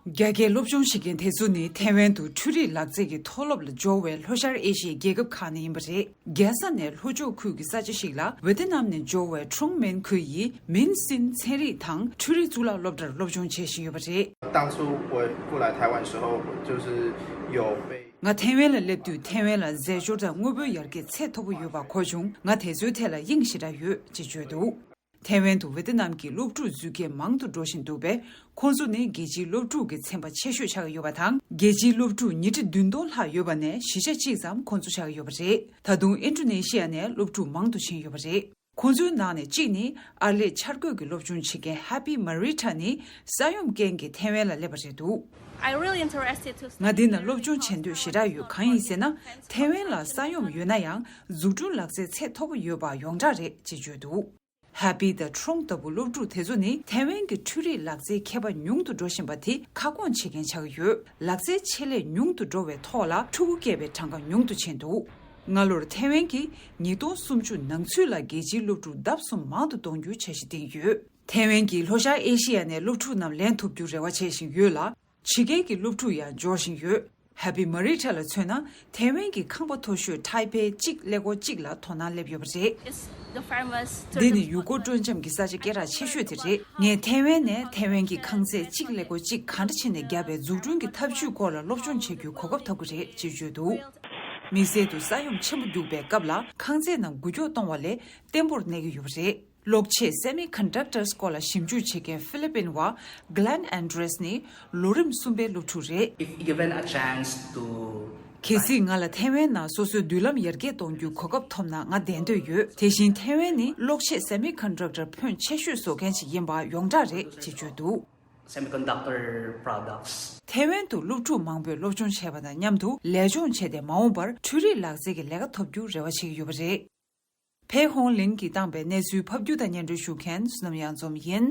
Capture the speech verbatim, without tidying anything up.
རྒྱ་སྐད་སློབ་སྦྱོང་བྱེད་མཁན་དེ་ཚོ་ནི་ཐའེ་ཝན་དུ་འཕྲུལ་རིག་ལག་རྩལ་གྱི་མཐོ་སློབ་ལ་འབྱོར་བའི་ལྷོ་ཤར་ཨེ་ཤི་ཡའི་རྒྱལ་ཁབ་ཁག་ནས་ཡིན་པ་རེད། རྒྱལ་ས་ནས་ལྷོ་ཕྱོགས་ཁུལ་གྱི་ས་ཆ་ཞིག་ལ་ཝེ་ཏི་ནམ་ནས་འབྱོར་བའི་ཁྲུང་མེན་ཁུ་ཡིས་མིན་སིན་ཚན་རིག་དང་འཕྲུལ་རིག་གཙུག་ལག་སློབ་གྲྭར་སློབ་སྦྱོང་བྱེད་བཞིན་ཡོད་པ་རེད། 当初我过来台湾的时候，我就是有被 ང་ཐའེ་ཝན་ལ་སླེབས་དུས་ཐའེ་ཝན་ལ་རྫས་སྦྱོར་དང་དངོས་པོའི་ཡར་རྒྱས་ཚད་མཐོ་པོ་ཡོད་པ་གོ་བྱུང་། ང་དེ་ཚོའི་ཐད་ལ་དབྱིངས་ཞེ་དྲག་ཡོད་ཅེས་བརྗོད་འདུག་ཐའེ་ཝན་དུ་ཝེ་ཏི་ནམ་གྱི་སློབ་ཕྲུག་འཛུལ་མཁན་མང་དུ་འགྲོ་བཞིན་འདུག་པས། ཁོང་ཚོ་ནི་རྒྱལ་སྤྱིའི་སློབ་ཕྲུག་གི་ཚན་པ་ཆེ་ཤོས་ཆགས་ཀྱི་ཡོད་པ་དང་། རྒྱལ་སྤྱིའི་སློབ་ཕྲུག་ཉིས་ཁྲི་བདུན་སྟོང་ལྷག་ཡོད་པ་ནས་བཞི་ཆ་གཅིག་ཙམ་ཁོང་ཚོ་ཆགས་ཀྱི་ཡོད་པ་རེད། ད་དུང་ཨིན་ཌོ་ནེ་ཤི་ཡ་ནས་སློབ་ཕྲུག་མང་དུ་ཕྱིན་ཡོད་པ་རེད། ཁོང་ཚོའི་ནང་ནས་གཅིག་ནི་ཨར་ལས་འཆར་འགོད་ཀྱི་སློབ་སྦྱོང་བྱེད་མཁན་Happy Marita ནི་ས་ཡོམ་རྐྱེན་གྱིས་ཐའེ་ཝན་ལ་སླེབས་པ་རེད་འདུག I'm really interested to ང་འདི་ན་སློབ་སྦྱོང་བྱེད་འདོད་ཞེ་དྲག་ཡོད། གང་ཡིན་ཟེར་ན། ཐའེ་ཝན་ལ་ས་ཡོམ་ཡོད་ན་ཡང་འཛུགས་སྐྲུན་ལག་རྩལ་ཚད་མཐོ་པོ་ཡོད་པ་ཡོངས་གྲགས་རེད་ཅེས་བརྗོད་འདུག་ཧ་པི་དང་ཁྲོང་ལྟ་བུ་སློབ་ཕྲུག་དེ་ཚོ་ནི་ཐའེ་ཝན་གྱི་འཕྲུལ་རིག་ལག་རྩལ་མཁས་པ་ཉུང་དུ་འགྲོ་བཞིན་པ་དེ་ཁ་སྐོང་བྱེད་མཁན་ཆགས་ཀྱི་ཡོད། ལག་རྩལ་ཆེད་ལས་ཉུང་དུ་འགྲོ་བའི་ཐོག་ལ་ཕྲུ་གུ་སྐྱེས་པའི་གྲངས་ཀ་ཉུང་དུ་ཕྱིན་འདུག་སྔ་ལོར་ཐའེ་ཝན་གྱིས་ཉིས་སྟོང་སུམ་ཅུ་ནང་ཚུད་ལ་རྒྱལ་སྤྱིའི་སློབ་ཕྲུག་ལྡབ་གསུམ་མང་དུ་གཏོང་རྒྱུའི་འཆར་གཞི་བཏིང་ཡོད། ཐའེ་ཝན་གྱིས་ལྷོ་ཤར་ཨེ་ཤི་ཡ་ནས་སློབ་ཕྲུག་རྣམས་ལེན་ཐུབ་རྒྱུར་རེ་བ་བྱེད་བཞིན་ཡོད་ལ། ཕྱི་རྒྱལ་གྱི་སློབ་ཕྲུག་ཡང་འབྱོར་བཞིན་ཡོད། ཧ་པི་མ་རི་ཁྲ་ལ་མཚོན་ན། ཐའེ་ཝན་གྱི་ཁང་པ་མཐོ་ཤོས་ཐའེ་པེ་གཅིག་ཀླད་ཀོར་གཅིག་ལ་དོ་སྣང་སླེབས་ཡོད་པ་རེད། It's the farmers to འདི་ནི་ཡུལ་སྐོར་སྤྲོ་འཆམ་གྱི་ས་ཆ་སྐད་གྲགས་ཆེ་ཤོས་དེ་རེད། ངས་ཐའེ་ཝན་ནས་ཐའེ་ཝན་གྱི་ཁང་ཚད་གཅིག་ཀླད་ཀོར་གཅིག་གང་འདྲ་བྱས་ནས་བརྒྱབ་པའི་འཛུགས་སྐྲུན་གྱི་ཐབས་ཇུས་སྐོར་ལ་སློབ་སྦྱོང་བྱེད་རྒྱུའི་གོ་སྐབས་ཐོབ་ཀྱི་རེད་ཅེས་བརྗོད་འདུག་དམིགས་བསལ་དུ་ས་ཡོམ་ཆེན་པོ་རྒྱུག་པའི་སྐབས་ལ་ཁང་ཚད་རྣམས་འགུལ་སྐྱོད་གཏོང་བ་ལས་བརྟན་པོར་གནས་ཀྱི་ཡོད་པ་རེད། གློག་ཆས་Semiconductors སྐོར་ལ་ཞིབ་འཇུག་བྱེད་མཁན་ཧྥི་ལི་པིན་བ་Glenn Andres ནི་ལོ་རིམ་གསུམ་པའི་སློབ་ཕྲུག་རེད། If given a chance to གལ་སྲིད་ང་ལ་ཐའེ་ཝན་ནང་སོ་སོའི་མདུན་ལམ་ཡར་རྒྱས་གཏོང་རྒྱུའི་གོ་སྐབས་ཐོབ་ན་ང་བསྡད་འདོད་ཡོད། དེ་བཞིན་ཐའེ་ཝན་ནི་གློག་ཆས་Semiconductor ཕོན་ཆེ་ཤོས་བཟོ་མཁན་ཞིག་ཡིན་པ་ཡོངས་གྲགས་རེད་ཅེས་བརྗོད་འདུག Semiconductor products. ཐའེ་ཝན་དུ་སློབ་ཕྲུག་མང་པོས་སློབ་སྦྱོང་བྱས་པ་དང་མཉམ་དུ་ལས་སྦྱོང་བྱས་ཏེ་མ་འོངས་པར་འཕྲུལ་རིག་ལག་རྩལ་གྱི་ལས་ཀ་ཐོབ་རྒྱུར་རེ་བ་བྱེད་ཀྱི་ཡོད་པ་རེད། ཕེ་ཧོང་ལིན་གྱིས་བཏང་པའི་གནས་ཚུལ་ཕབ་སྒྱུར་དང་སྙན་སྒྲོན་ཞུ་མཁན་བསོད་ནམས་གཡང་འཛོམས་ཡིན།